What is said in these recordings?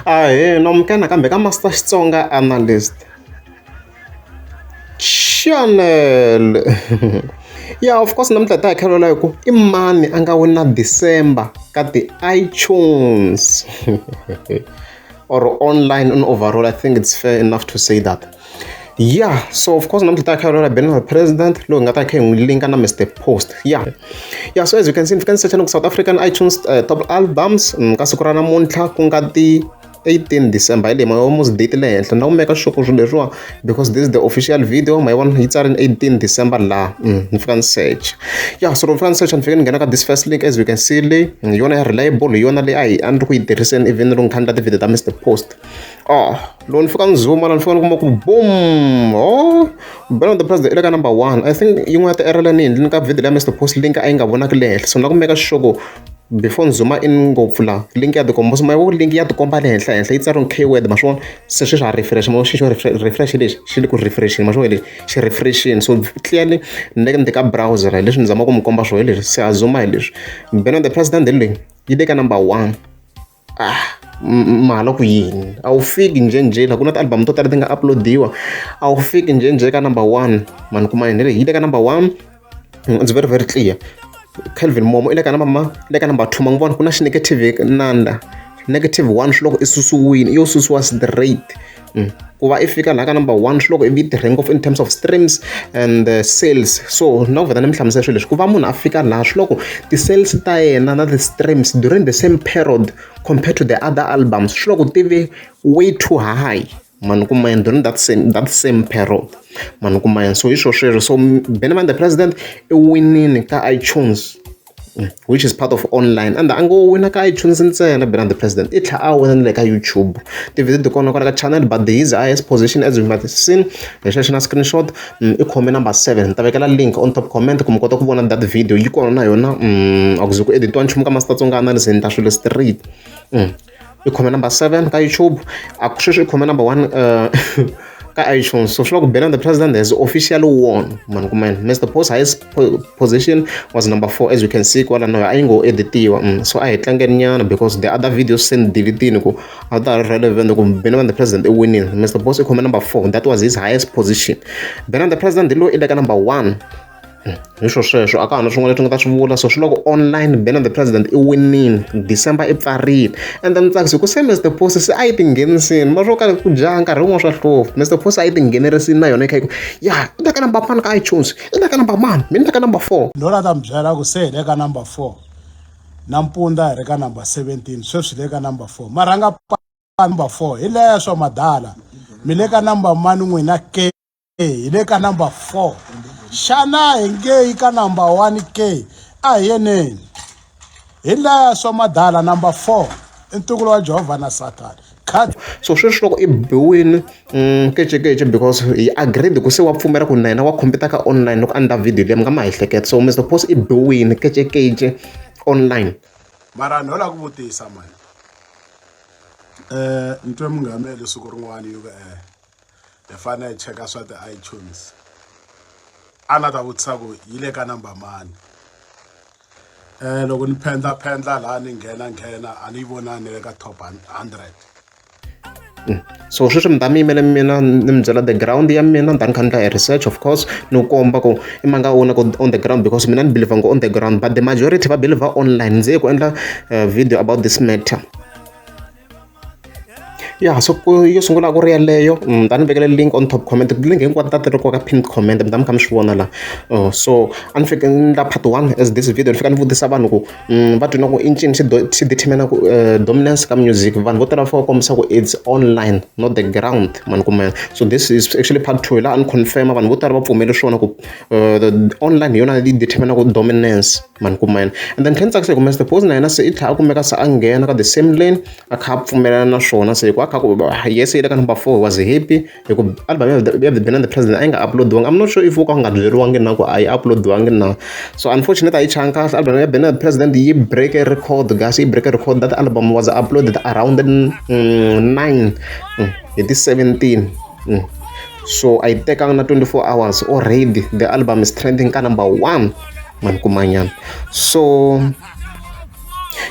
Ahee, namukela nakambe ka Master Xitsonga Analyst Channel. Yeah, of course namuntlha hi ta hi kha hi ku i mani a nga wina December ka ti-iTunes or online in overall. I think it's fair enough to say that. Yeah, so of course namuntlha ta kha hi Benny President loyi hi nga ta kha hi n'wi linka na Mr Post. Yeah, so as you can see, ni fika ni search ku South African iTunes top albums ka siku ra namuntlha ku nga ti 18 December. Hi leyi ma almost date le henhla na ku make sure ku swilo leswiwa because this is the official video, ma yi vona yi tsarini 18 December laha. Ni fika ni search. Yeah, so loko ni fika ni search, ni fike ni nghena ka this first link, as you can see. Leyi hi yona ya reliable, hi yona leyi a hi a ni ri ku yi tirhiseni even loko ni kha ni endla ti-video ta Mr Post. Oh, loko ni fika ni zooma la, ni fika ni kuma ku boom, oh, Benny the President i le ka number one. I think yin'wana ya ti-error leyi ni yi endlini ka video ya Mr Post, link a yi nga vonaki le henhla, so na ku make sure ku before ni zooma in ngopfu la, link ya tikomba. So ma vo link ya tikomba le henhla henhla, yi tsariwe keyword, ma swi vona. Se sweswi ha refresh, ma xi xo refresh lexi xi le ku refreshini, ma swi vona lexi xi refreshini. So clearly ni le ka browser, hi leswi ni zamaka ku mi komba swona hi leswi. Se ha zooma hi leswi, Benny the President hi leyi, yi le ka number one. Ah, mahala ku yini a wu fiki njhenjhe la ku na ti-album to tala ti nga upload-iwa, a wu fiki njhenjhe ka number one mani kuma yini yi le ka number one. It's very very clear. Kelvin Momo i le ka number ma le ka number two. Ma n'wi vona ku na xi negative nanda negative one, swi loko i susiwile, i yo susiwa straight. Ku va i fika laha ka number one, swi loko i vi tirhe ngopfu in terms of streams and sales. So na ku vheta ni mi hlamusela swilo leswi, ku va munhu a fika laha, swi loko ti-sales ta yena na ti-streams during the same period compared to the other albums, swi loko ti ve way too high, mani kuma yini, during that same period, mani kuma yini. So hi swo sweswo. So Benny the President i winini ka iTunes, which is part of online, and a ngo wina ka iTunes ntsena. Benny the President i tlhela a wina na le ka YouTube. Ti-video ti kona kwala ka channel, but his highest position, as you might have seen hi xexo na screenshot, i khome number 7. Ni ta vekela link on top comment ku mi kota ku vona that video, yi kona na yona. A ku ze ku editiwa nchumu ka Master Tsonga Analyst, ni ta swilo straight. I khome number 7 ka YouTube, a sweswi i khome number 1 ka iTunes. So swi vula ku Benny the President has officially won, mani kuma yini. Mr Post highest position was number 4, as you can see kwala, no a yi ngo editiwa. So a hi tlangeni nyana because the other videos se ni deletini ku a ta ri relevant ku Benny the President i winile. Mr Post i khome number 4, that was his highest position. Benny the President hi loyi i le ka number 1. Hi swo sweswo, a ka ha na swin'wana leswi nga ta swi vula. So swi loko online Benny the President i winile December, i pfarile. And then tsakisa ku se Mr Post se a yi tinghenisini ma swo ka ku dya nkarhi wun'wana swa hlupha. Mr Post a yi tinghenerisini na yona yi kha yi ku ya i le ka number one ka iTunes, i le ka number one, mina ni le ka number four. No la ta mi byela ku se hi le ka number 4, nampundza hi ri ka number 17, sweswi hi le ka number 4. Marhanga number 4 hi leswo madala, mi le ka number mani n'wina ke? Hi le ka number 4. Xana hi nge yi ka number 1 ke? A hi yeneni. Hi leswo madala, number 4 i ntukulu wa Jehovha na Sathana. Cut. So sweswi loko i biwini kecekece because hi agreed ku se wa pfumela ku na yena wa compete ka online loko a endla video leyi mi nga ma hi hleketa. So Mr Post i biwini kecekece online. Mara no la ku vutisa mani, ni twe Mungameli siku rin'wana yi ku hi fanele hi cheka swa ti-iTunes, a na ta vutisa ku yi le ka number mani. Loko ni phendla phendla laha, ni nghena nghena, a ni yi vonani le ka top 100. So sweswi mi ta mi yimele mina ni mi byela the ground ya mina, ni ta ni kha ni endla research, of course, ni komba ku i ma nga wona ku on the ground, because mina ni believe ngo on the ground, but the majority va believe online. Ndzi ye ku endla video about this matter. Ya, so ku yo sungula ku ri yeleyo. Ta ni vekele link on top comment, link hinkwato ta ti ri ka pinned comment, mi ta mi kha mi swi vona la. Oh, so a ni fike ni endla part one as this video, ni fika ni vutisa vanhu ku va twi na ku i ncini xi xi determine ku dominance ka music. Vanhu vo tala va fika va kombisa ku it's online, not the ground, mani kuma. So this is actually part two laha a ni confirm vanhu vo tala va pfumele swona ku the online hi yona yi determine ku dominance, mani kuma. And then tlhela ni tsakisa hi ku Mr Post na yena se i tlhela a kumeka se a nghena ka the same lane, a kha a pfumelana na swona. Se hi ku a kha ku yes, yi le ka number four, he was happy hi ku album ya the Benny the President a yi nga upload-iwangi. I'm not sure if wo ka u nga byeriwangi na ku a yi upload-iwangi na. So unfortunately a yi changa kahle album ya Benny the President. Yi break a record, guys, yi break a record. That album was uploaded around 9 hi ti 17. So a yi tekanga na 24 hours, already the album is trending ka number one, mani kumanyana. So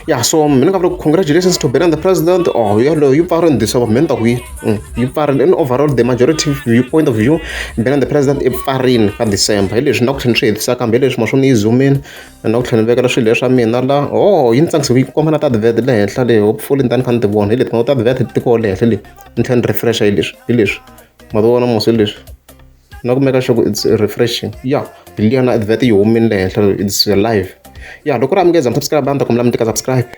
Ya, so mina nga vula congratulations to Benny the President. Oh, yaloyo yi pfarile December, mina ni ta ku yini, yi pfarile. In overall, the majority view, point of view, Benny the President i pfarini ka December. Hi leswi na ku tlhela ni swi hetisa kambe hi leswi ma swona yi zoomini na ku tlhela ni vekela swilo leswa mina la. Oh, yi ni tsakisa yi komba na ti-advert le henhla le, hopefully ni ta ni kha ni ti vona hi leti ti-advert ti koho le henhla le, ni tlhela ni refresh-a. Hi leswi, hi leswi ma ti vona mos, hi leswi na ku make sure ku it's refreshing. Ya, hi liya na advert yi humile le henhla, it's live. Ya, loko ri amukeza mi subscribe, a ni ta kombela mi tika subscribe.